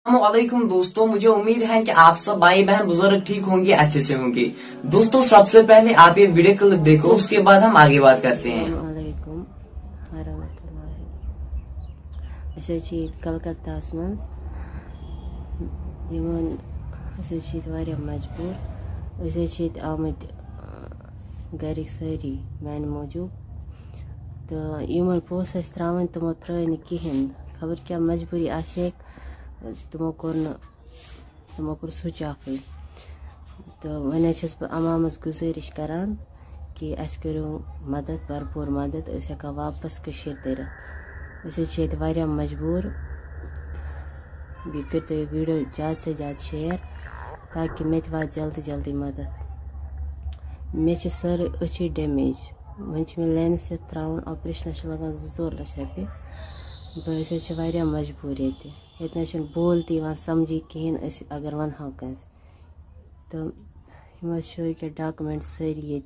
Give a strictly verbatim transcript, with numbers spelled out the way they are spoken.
السلام علیکم دوستو، مجھے امید ہے کہ آپ سب بھائی بہن بزرگ ٹھیک ہوں گے، اچھے سے ہوں گے۔ دوستو، سب سے پہلے آپ یہ ویڈیو کلپ دیکھو، اس کے بعد ہم آگے بات کرتے ہیں۔ السلام علیکم ورحمۃ اللہ۔ أسۍ حظ چھِ ییٚتہِ کلکتاہَس منٛز یِمَن، أسۍ حظ چھِ ییٚتہِ واریاہ مجبوٗر۔ أسۍ حظ چھِ ییٚتہِ آمٕتۍ، اَ، گَرِکۍ سٲری میٛانہِ موٗجوٗب۔ تہٕ یِمَن پونٛسہٕ ٲسۍ ترٛاوٕنۍ، تِمو ترٛٲے نہٕ کِہیٖنۍ۔ خبر کیٛاہ مجبوٗری آسہِ ہے، تِمو کوٚر نہٕ، تِمو کوٚر سُچ آفٕے۔ تہٕ وۄنۍ حظ چھَس بہٕ عوامَس گُزٲرِش کَران کہِ اَسہِ کٔرِو مَدَد، بھرپوٗر مَدَد، أسۍ ہٮ۪کو واپَس کٔشیٖرِ تٔرِتھ۔ أسۍ حظ چھِ ییٚتہِ واریاہ مجبوٗر۔ بیٚیہِ کٔرۍتو یہِ ویٖڈیو زیادٕ سے زیادٕ شِیَر، تاکہِ مےٚ تہِ واتہِ جلدی جلدی مَدَد۔ مےٚ چھِ سٲرٕے أچھٕے ڈیمیج۔ وۄنۍ چھِ مےٚ لینٕس یَتھ ترٛاوُن، آپریشنَس چھِ لَگان زٕ ژور لَچھ رۄپیہِ۔ بہٕ، أسۍ حظ چھِ واریاہ مجبوٗر ییٚتہِ۔ ییٚتہِ نہ حظ چھِنہٕ بول تہِ یِوان سَمجھی کِہیٖنۍ، أسۍ اگر وَنہٕ ہاو کٲنٛسہِ۔ تہٕ یِم حظ چھِ ییٚکیٛاہ ڈاکومٮ۪نٛٹ سٲری ییٚتہِ۔